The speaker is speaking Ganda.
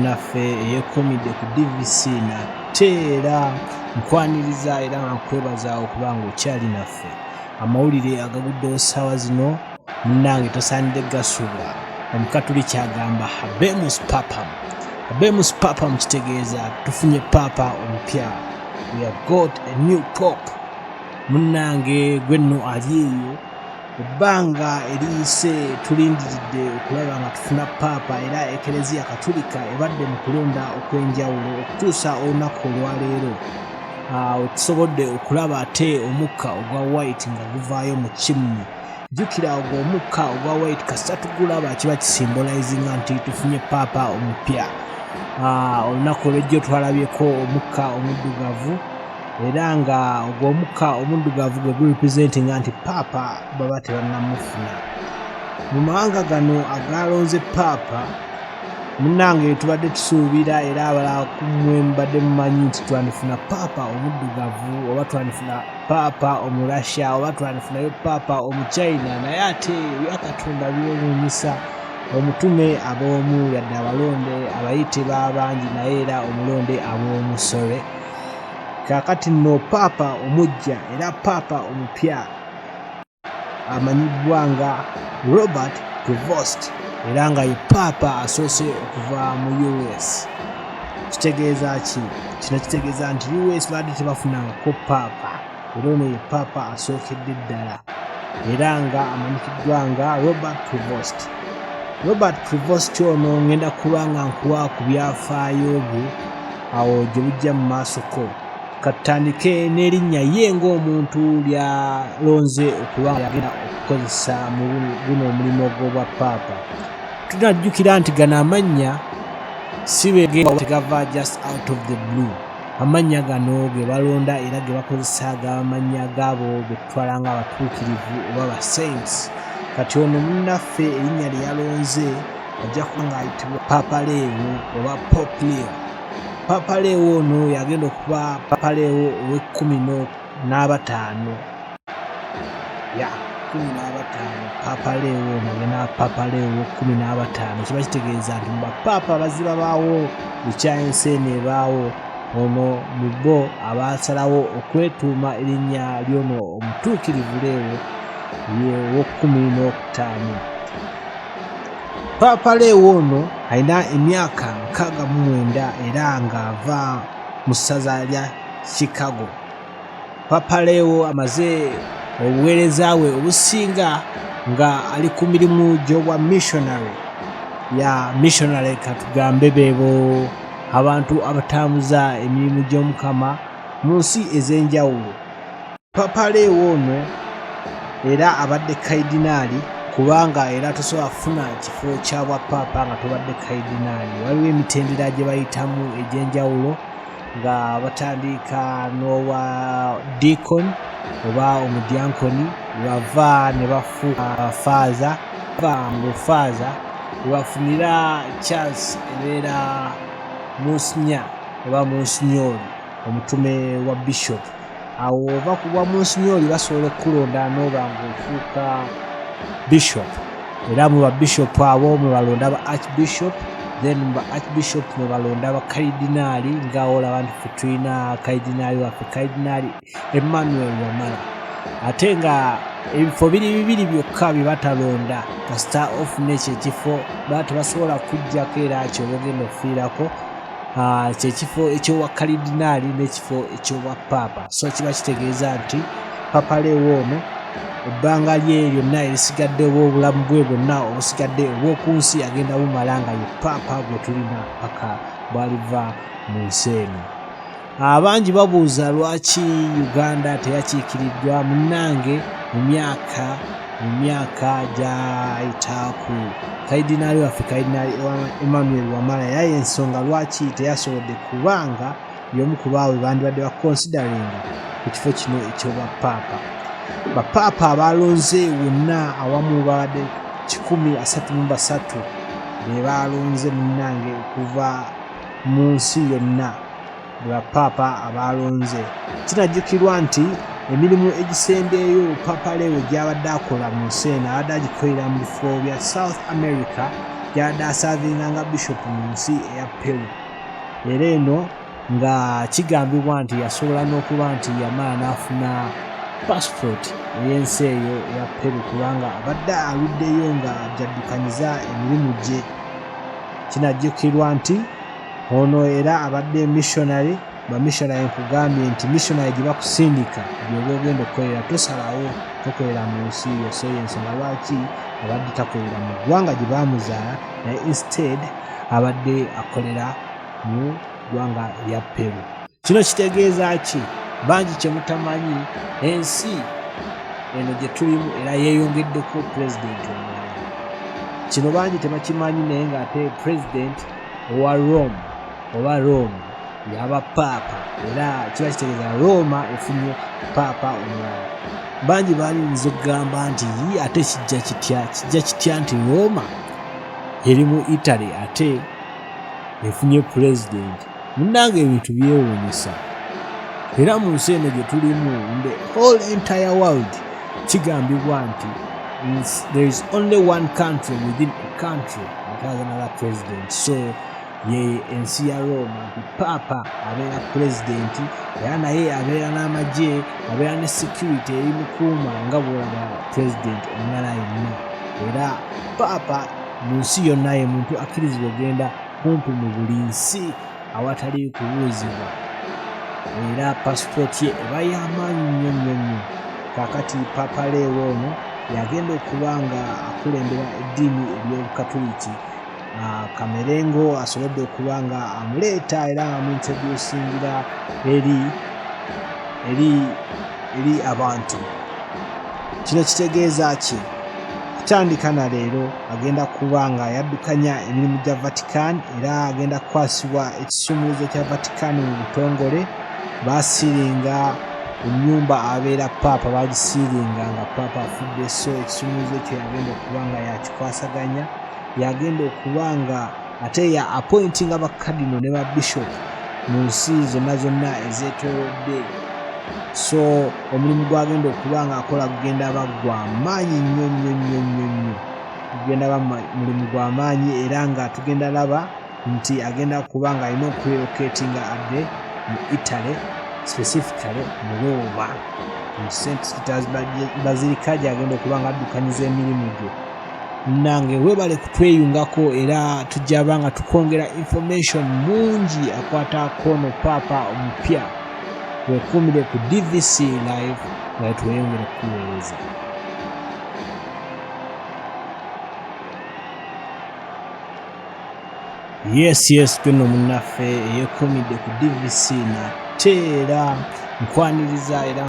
Munnaffe eyeekuumidde ku DVC nate era nkwaniriza era nga nkwebaza okuba nga okyali naffe. Amawulire agaguddewo ssaawa zino munnange tosaanidde gasubwa. Omukatuliki agamba habemus papam. Habemus papam kitegeeza tufunye paapa omupya. We have got a new pope. Munnange gwe nno ali eyo Ebbanga eriyise tulindiridde okulaba nga tufuna Paapa era Ekereziya Katulika ebadde mu kulonda okw'enjawulo okutuusa olunaku olwaleero wetusobodde okulaba ate omukka ogwa white nga guvaayo mu chimney. Jjukira ogwo omukka ogwa white kasita tugulaba kiba kisymbolizinga nti tufunye Paapa omupya. Olunaku olw'ejjo twalabyeko omukka omuddugavu era nga ogwo omukka omuddugavu gwe gurepresentinga nti paapa baba tebannamufuna. Mu mawanga gano agalonze paapa munnange tubadde tusuubira era abalala ku mmwe mubadde mumanyi nti twandifuna paapa omuddugavu oba twandifuna paapa omurussia oba twandifunayo paapa omuchina, naye ate ebya Katonda byewuunyisa. Omutume ab'omu yadde abalonde abayite b'abangi naye era omulonde ab'omu sorry. Kaakati nno Paapa omuggya era Paapa omupya amanyiddwa nga Robert Prevost era nga ye Paapa asoose okuva mu US. Kitegeeza ki? Kino kitegeeza nti US baadde tebafunangako Paapa era ono ye Paapa asookedde ddala era nga amanyikiddwa nga Robert Prevost. Robert Prevost ono ngenda kuba nga nkuwa ku byafaayo bye awo gye bujja mu maaso ko. Katutandike n'erinnya ye ng'omuntu ly'alonze okuba nga yagenda okukozesa mu guno omulimu gw'obwa Paapa. Tunajjukira nti gano amannya si tegava just out of the blue. Amannya gano ge balonda era ge bakozesa gaba mannya gaabo be tutwala ng'abatuukirivu oba ba saints. Kati ono munnaffe erinnya lye yalonze ajja kuba ng'ayitibwa Paapa Leo oba Pope Leo. Paapa Leo ono yagenda okuba Paapa Leo ow'ekkumi n'abataano. Ya 15 Paapa Leo ono agenda Paapa Leo ow'ekkumi n'abataano. Kiba kitegeeza nti mu bapaapa abazze babaawo bukya ensi eno ebaawo, ono mu bo abaasalawo okwetuuma erinnya ly'ono omutuukirivu Leo ye ow'ekkumi n'okutaano. Paapa Leo ono alina emyaka 69 era ng'ava mu ssaza lya Chicago. Paapa Leo amaze obuweereza bwe obusinga nga ali ku mirimu gy'obwa missionary. Ya missionary katugambe beebo abantu abatambuza emirimu gy'Omukama mu nsi ez'enjawulo. Paapa Leo ono era abadde kayidinaali kubanga era tosobola kufuna kifo kya bwa paapa nga tobadde kayidinaali. Waliwo emitendera gye bayitamu egy'enjawulo nga batandika n'obwa deacon oba omudyankoni, bava ne bafuuka faaza, bava mu bufaaza we bafunira chance ebeera munsinya oba munsinyooli omutume wa bishop. Awo ova ku bwa munsinyooli basobola okukulonda n'oba ng'ofuuka bishop, era mu ba bishop abo mwe balonda ba archbishop, then mu ba archbishop mwe balonda ba kalidinaali, nga olaba nti ffe tulina kalidinaali waffe Kalidinaali Emmanuel Wamala. Ate nga ebifo biri bibiri byokka bye batalonda, kasita ofuna ekyo ekifo baba tebasobola kujjako era kyoba ogenda okufiirako kyekifo eky'obwa kalidinaali n'ekifo eky'obwa paapa. So kiba kitegeeza nti Paapa Leo ono ebbanga lye lyonna erisigadde oba obulamu bwe bwonna obusigadde obw'oku nsi agenda bumala nga ye paapa gwe tulina paka bw'aliva mu nsi eno. Abangi babuuza lwaki Uganda teyakiikiriddwa. Munnange mu myaka gyayita ku kalidinaali waffe Kalidinaali Emmanuel Wamala yaye ensonga lwaki teyasobodde kubanga y'omu ku baabwe bandibadde bakonsidaringa ku kifo kino eky'obwa paapa. Bapaapa abaalonze wonna awamu babadde 133 be baalonze munnange okuva mu nsi yonna be bapaapa abaalonze. Kinajjukirwa nti emirimu egisembyeyo Paapa Leo gy'abadde akola mu nsi eno abadde agikolera mu bifo bya South America Gy'abadde aservinga nga bishop mu nsi eya Peru, era eno nga kigambibwa nti yasobola n'okuba nti yamala n'afuna passport ey'ensi eyo eya Peru, kubanga abadde aluddeyo nga gy'addukanyiza emirimu gye. Kinajjukirwa nti ono era abadde missionary. Bamissionary, nkugambye nti missionary gye bakusindika gy'oba ogenda okukolera, tosalawo tokolera mu nsi yo. So yensonga lwaki abadde takolera mu ggwanga gye baamuzaala, naye instead abadde akolera mu ggwanga erya Peru. Kino kitegeeza ki? Bangi kye mutamanyi, ensi eno gye tulimu era yeeyongeddeko pulezidenti omulala. Kino bangi tebakimanyi, naye ng'ate pulezidenti owa Rome oba Rome yaba paapa, era kiba kitegeeza Roma efunye paapa omulala. Bangi bayinza okugamba nti yi, ate kijja kitya, kijja kitya nti Roma eri mu Italy ate efunye pulezidenti? Munnange, ebintu byewuunyisa. Era mu nsi eno gye tulimu, in the whole entire world, kigambibwa nti there is only one country within a country that has another president. So ye ensi ya Roma, nti paapa abeera pulezidenti, era naye abeera n'amagye, abeera ne security erimukuuma nga bw'olaba pulezidenti omulala yenna. Era paapa mu nsi yonna ye muntu akkirizibwa ogenda kumpi mu buli nsi awatali kubuuzibwa, era pasipooti ye eba y'amaanyi nnyo nnyo nnyo. Kaakati Paapa Leewo ono yagenda okuba nga akulembera eddiini ery'Obukatuliki. Kamerengo asobodde okuba nga amuleeta era nga amuintroducingira eri abantu. Kino kitegeeza ki? Kutandika na leero agenda kuba nga yaddukanya emirimu gya Vatican, era agenda kukwasibwa ekisumuluzo kya Vatican mu butongole. Basealinga ennyumba abeera paapa, bagisealinga nga paapa afudde, so ekisumuluzo ekyo yagenda okuba nga yakikwasaganya. Yagenda okuba nga ate ya appointinga bakadino ne ba bishop mu nsi zonna zonna ezeetoolodde. So omulimu gwagenda okuba nga akola gugenda ba gwa maanyi nnyo nnyo nnyo nnyo nnyo, gugenda ba mulimu gwa maanyi, era nga tugenda laba nti agenda kuba nga alina okurelocatinga adde mu Italy, specifically mu Roma, mu St Peters Basilica, gyagenda okuba nga addukanyiza emirimu gye. Nange webale kutweyungako, era tujja ba nga tukwongera information mungi akwata kono paapa omupya. Weekuumire ku DVC Live nga tweyongera okukuweereza. Yes, tweno munnaffe eyeekuumidde ku DVC nate era nkwaniriza era.